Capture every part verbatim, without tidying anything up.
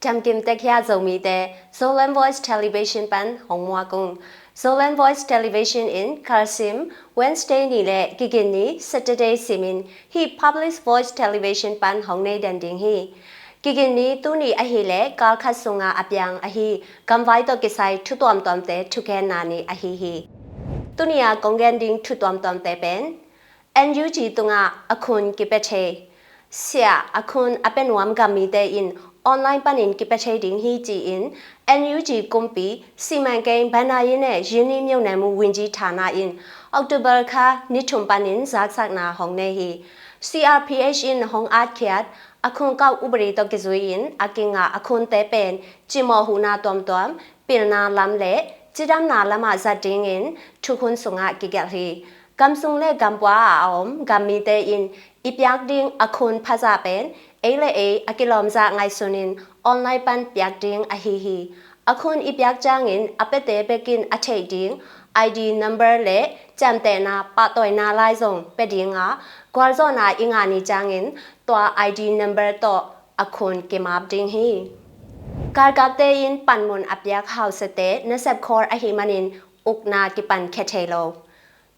Damkim tek hiah Zomite, Zoland Voice Television pan hong muak ung. Zoland Voice Television in kalsim Wednesday ni le Gigin ni Saturday simin hih Public Voice Television pan hong nei den ding hi. Gigin ni tuni ahileh kalkhat sunga a piang ahi gamvai tawh kisai thu tuamtuamte thugenna ni ahi hi. Tuni a kong gen ding thu tuamtuamte pen N U G tungah a khun kipia thei. Sia a khun a pia nuam gammite in online panin kipia thei ding hi ci-in N U G kumpi စီမံကိန်း၊ ဘဏ္ဍာရေးနဲ့ ရင်းနှီးမြှုပ်နှံမှု ဝန်ကြီးဌာန in October kha ni thum panin zaksakna hong nei hi. C R P H in hong atkhiat a khun kau upadi tawh kizui-in a kingah a khunte pen cimawh huhna tuamtuam, pilna lam le cidamna lamah zat dingin thukhun sungah kigelh hi. Gamsung le gampua a om gammite in i piak ding a khun phazah pen ei le ei a kilawmzah ngaihsunin online pan piak ding ahi hi. A khun i piak ciangin a piate bekin a theih ding I D number le ciamtehna pahtawina lai zong pia dinga, gualzawhna i ngah ni ciangin tua I D number tawh a khun kimap ding hi. Galkapte in panmun a piak hausate nasep khawl ahih manin ukna kipan khia thei lo.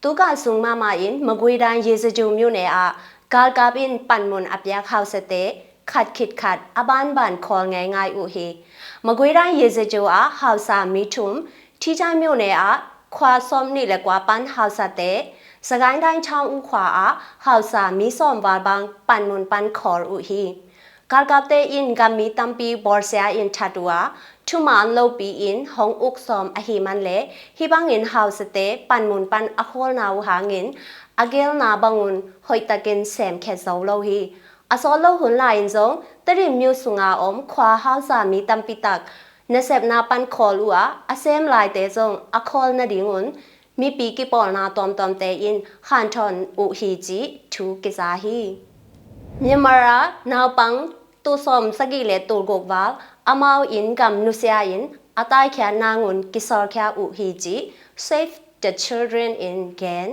Tukah sung mahmah in Maguidan Yezaju myone ah galkap in panmun a piak hausate khat khit khat a banban khawl ngeingai uh hi. Maguidan Yezaju ah hausa mi thum, Thichai myone ah khua sawmnih le kua pan hausate, Sagaing Daing Thang U khua ah hausa mi sawm val bang panmun pan khawl uh hi. Galkapte in gammi tampi bawlsia in that uh a, thuman lopi in hong uk sawm ahih man le hih bangin hausate panmun pan a khawlna uh hangin a gelna bangun hoihtakin semkhia zo lo hi. A sawt lo hun lai-in zong Tedim myo sunga om khua hausa mi tampi tak nasepna pan khawl uh a, a sem laite zong a khawl nadingun mipi kipawlna tuamtuamte in hanthawn uh hi cih thu kiza hi. Myanmar ah naupang tul sawm sagih le tul guk val amau in gam nusia in a taikhiat nangun kisawlkhia uh hi cih Save the Children in gen.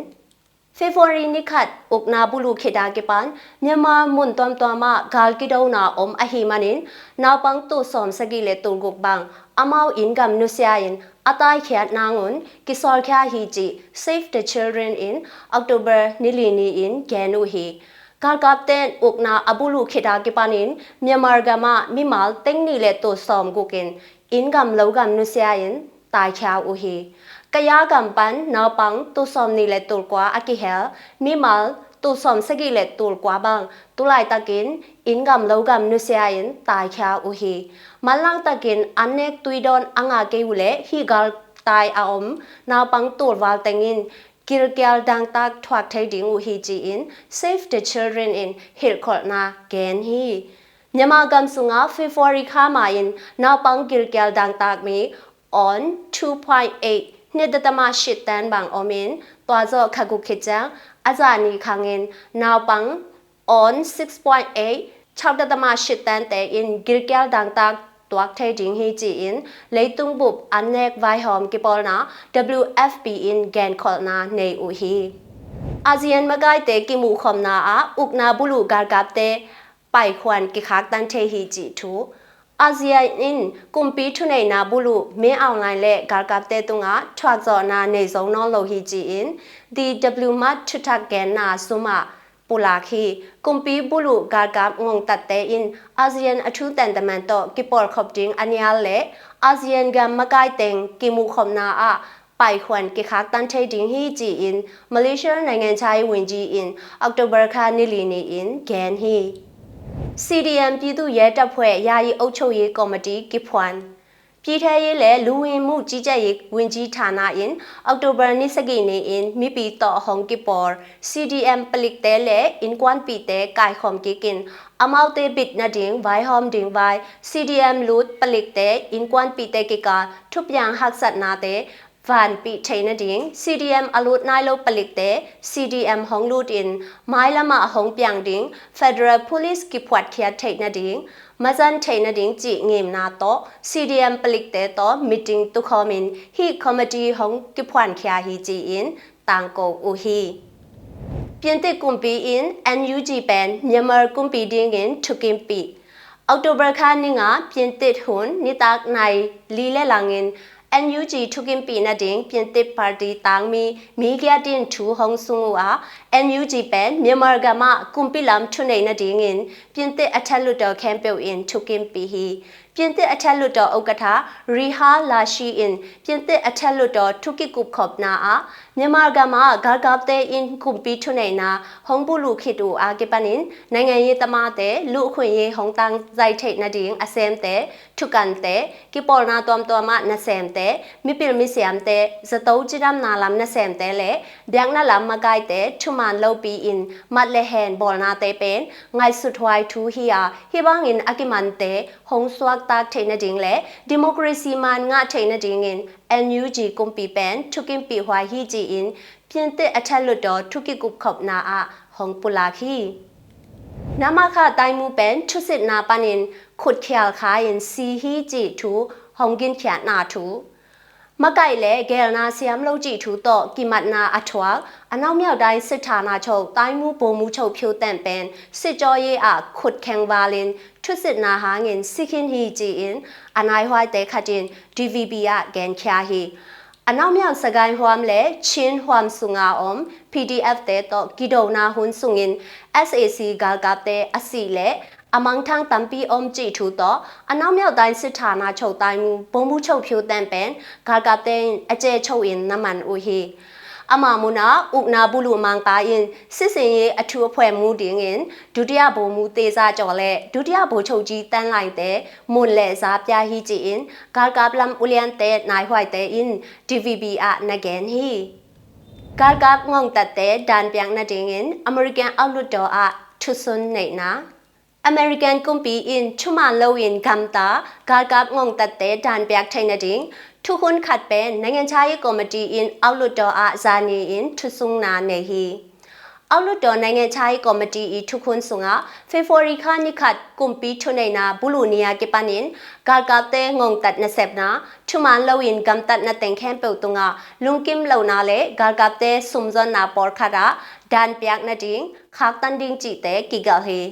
February ni khat ukna buluh khit a kipan Myanmar mun tuamtuam ah gal kidona om ahih manin naupang tul sawm sagih le tul guk bang amau in gam nusia in a taikhiat nangun kisawlkhia hi cih Save the Children in October ni li ni-in gen uh hi. Galkapten ukna a buluh khit a kipanin Myanmar gam ah mimal teng nih le tul sawm guk in inn gam lo gam nusia in taikhia uh hi. Kaya gam pan naupang tul sawm nih le tul kua a kihel mimal tul sawm sagih le tul kua bang tulaitakin inn gam lo gam nusia in taikhia uh hi. Manlangtakin an nek tuidawn a ngah kei uh leh hih galtai a om naupang tul val teng in gilkial dangtak thuak thei ding uh hi ci-in Save the Children in hilhkholhna gen hi. Myanmar gam sungah February kha ma-in naupang gilkial dangtak mi awn two point eight, nih dotama shit tan bang omin, tua zawh kha guk khit ciang a zah ni khangin naupang awn six point eight, chau dotama shit tante in gilkial dangtak tuak thei ding hi ci-in leitung bup an nek vaihawm kipawlna W F P in genkholhna nei uh hi. ASEAN makaite kimuhkhawmna ah ukna buluh galkapte paikhuan kikhaktan thei hi cih thu. ASEAN in kumpi thuneihna buluh Min Aung Hlaing le galkapte tungah thuakzawhna nei zo nawn lo hi ci-in The Diplomat thuthak genna sumah pulak hi. Kumpi buluh galkap ngongtatte in ASEAN a thu tentaman tawh kipawlkhop ding a nial le ASEAN gam makaiteng kimuhkhopna ah paikhuan kikhaktan thei ding hi ci-in Malaysia နိုင်ငံခြားရေးဝန်ကြီး in October kha ni li ni-in gen hi. C D M ပြည်သူ့ရဲတပ်ဖွဲ့ ယာယီအုပ်ချုပ်ရေးကော်မတီ ကစ်ဖွမ် ပြည်ထဲရေးနဲ့ လူဝင်မှုကြီးကြပ်ရေးဝန်ကြီးဌာန in October ni sagih ni-in mipi tawh hong kipawl C D M palikte le innkuanpihte kaikhawm kikin amaute bit nading vaihawm ding vai C D M lut palikte innkuanpihte kikal thupiang haksatnate vanpih theih nading C D M a lut nai lo palikte C D M hong lut in mailam ah hong piang ding Federal Police kiphuatkhiat theih nading mazan theih nading cih ngimna tawh C D M palikte tawh meeting tukhawm in hih committee hong kiphuankhia hi ci-in tangko uh hi. Piantik kumpi in N U G pen Myanmar kumpi dingin thukimpih. October kha ni nga, Piantit hun nitak nai li le langin N U G thukimpih nading Piantit Party tangmi mi giat in thu hong sung uh a, N U G pen Myanmar gam ah kumpi lam thunei nadingin Piantit a that lutdaw khempeuh in thukimpih hi. Piantit a that lutdaw ukatha Riha Lashi in Piantit a that lutdaw thukikupkhopna ah Myanmar gam ah galkapte in kumpi thuneihna hong buluh khit uh a kipanin naingan yi tamate luhkhun yi hong tangzai theih nading a semte, thukante, kipawlna tuamtuam ah nasemte, mipil misiamte, zato cidamna lam nasemte le biakna lam makaite thuman lopi in mat le hen bawlnate pen ngaihsut huai thu hi a, hih bangin a kimante hong suaktak theih nading le democracy man ngah theih nadingin N U G kumpi pen thukimpih huai hi ci-in Piantit a that lutdaw thukikupkhopna ah hong pulak hi. Namakha taimu pen thusitna panin khutkhial kha in si hi cih thu hong ginkhiatna thu. Makaih le geelna siam lo cih thu tawh kimatna a thuak a naumyaudai sithana cho taimu bomu cho phiu ten pen sitcaw yi ah khutkheng valin thusitna hangin si khin hi ci-in a naihuaite khat in D V B ah genkhia hi. A naumyau Sagaing huam le Chin huam sunga om P D F te tawh kidona hun sungin S A C galkapte a sih le a mangthang tampi om cih thu tawh a naumyau tai sithana cho taimu bomu cho phiu ten pen galkapte in a ce cho in na man uh hi. Ama munah ukna buluh mangpa in sising yi a thu a phuem mu dingin dutia bomu teza caw le dutia bo cho ji ten laite mun le za pia hi ci-in galkap lam uliante naihuaite in D V B ah na gen hi. Galkap ngongtatte danpiak nadingin American autlutdaw ah thusun neihna. American kumpi in thuman loin gamta galkap ngongtatte danpiak thei nading thukhun khat pen nainganchai committee in autlutdaw ah zani in thusungna nei hi. Autlutdaw nainganchai committee i thukhun sungah February kha nikhat kumpi thuneihna buluh ni a kipanin galkapte ngongtat nasepna thuman loin gamtatna teng khempeuh tungah lungkim lohna le galkapte sumzonna pawlkhat ah danpiak nading khaktan ding cihte kigelh hi.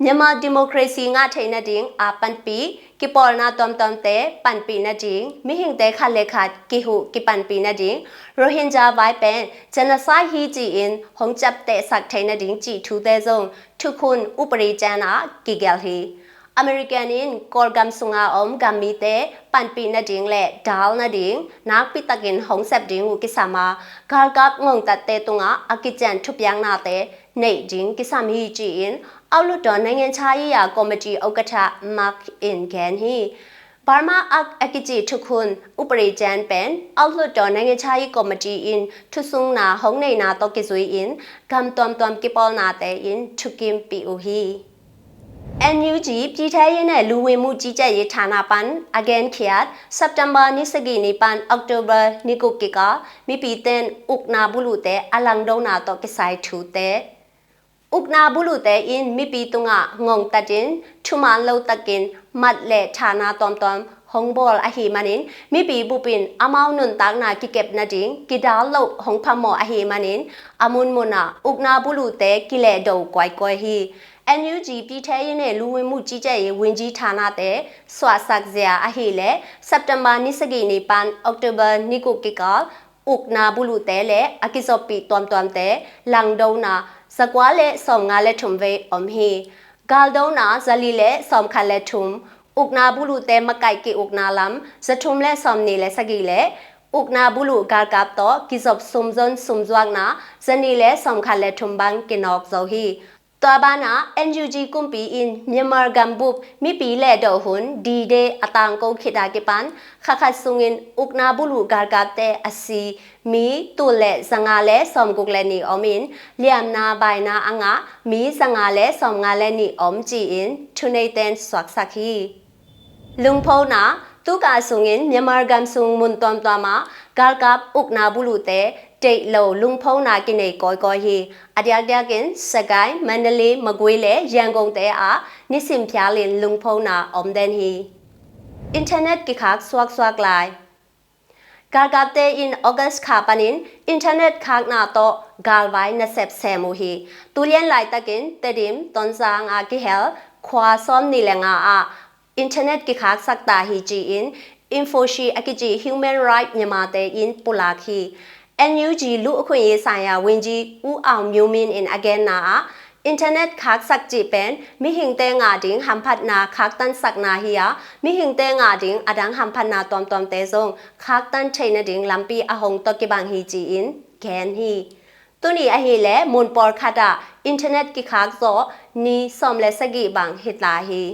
Myanmar democracy ngah theih nading a panpih kipawlna tuamtuamte panpih nading mihingte khat le khat kihuh kipanpih nading Rohingya vai pen genocide hi ci-in hong ciaptehsak theih nading cih thute zong thukhun upadi can ah kigelh hi. American in Kawlgam sunga om gammite panpih nading le dal nading nakpi takin hong sep ding uh kisam a, galkap ngongtatte tungah a kician thupiaknate neih ding kisam hi ci-in autlutdaw nainganchai a committee ukatha Mark in gen hi. Burma ak a kici thukhun upadi can pen autlutdaw nainganchai committee in thusungna hong neihna tawh kizui in gam tuamtuam kipawlnate in thukimpih uh hi. N U G ပြည်ထဲရေးနဲ့ လူဝင်မှုကြီးကြပ်ရေးဌာန pan a genkhiat September ni sagih ni pan October ni guk kikal mipi ten ukna buluhte a langdona tawh kisai thute. Ukna buluhte in mipi tungah ngongtatin thuman lo takin mat le thana tuamtuam hong bawl ahih manin mipi bupin amau nuntakna kikep nading kidal loh hong phamawh ahih manin a munmunah ukna buluhte kilehdo kuaikuai hi. N U G ပြည်ထဲရေးနဲ့ လူဝင်မှုကြီးကြပ်ရေးဝန်ကြီးဌာန te suahsak zia ahileh September ni sagih ni pan October ni guk kikal ukna buluhte le a kizoppih tuamtuamte langdona zakua le sawmnga le thum vei om hi. Galdona zali le sawmkhat le thum, ukna buluhte makaih ki-ukna lam zathum le sawmnih le sagih le ukna buluh galkap tawh kizop sumzon sumzuakna zani le sawmkhat le thum bang kinawk zo hi. Tua banah N U G kumpi in Myanmar gambup mipi lehdoh hun D-Day a tangko khit a kipan kha khat sungin ukna buluh galkapte a si mi tul le zanga le sawmguk le nih om in liamna baina a ngah mi zanga le sawmnga le nih om ci-in thuneiten suaksak hi. Lungphona, tuka sungin Myanmar gam sung mun tuamtuam ah galkap ukna buluhte deih lo lungphona kinei kawikawi hi. A diakdiakin Sagaing, Mandalay, Magway le Yangon te ah nisim phialin lungphona om den hi. Internet kikhak suaksuak lai. Galkapte in August kha panin internet khakna tawh galvai nasep sem uh hi. Tulian laitakin Tedim, Tonzang a kihel khua sawm nih le nga ah internet kikhaksak ta hi ci-in Infoshi a kici Human Rights Myanmar te in pulak hi. N U G လူ့အခွင့်အရေးဆိုင်ရာဝန်ကြီး U Aung Myo Min in a genna ah internet khaksak cih pen mihingte ngah ding hamphatna khaktansakna hi a, mihingte ngah ding adang hamphatna tuamtuamte zong khaktan theih nading lampi a hong tawh kibang hi ci-in gen hi. Tuni ahileh mun pawlkhat ah internet kikhak zawh ni sawm le sagih bang hi ta hi.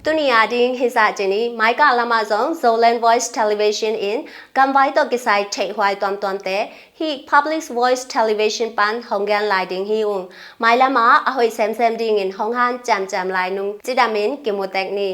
Tuni a ding hi zah ci ni. Maika lamah zong Zoland Voice Television in gamvai tawh kisai theihhuai tuamtuamte hih Public Voice Television pan hong gen lai ding hi ung. Mailam ah a hoih semsem dingin hong han ciamciam lai nung cidamin kimu tek ni.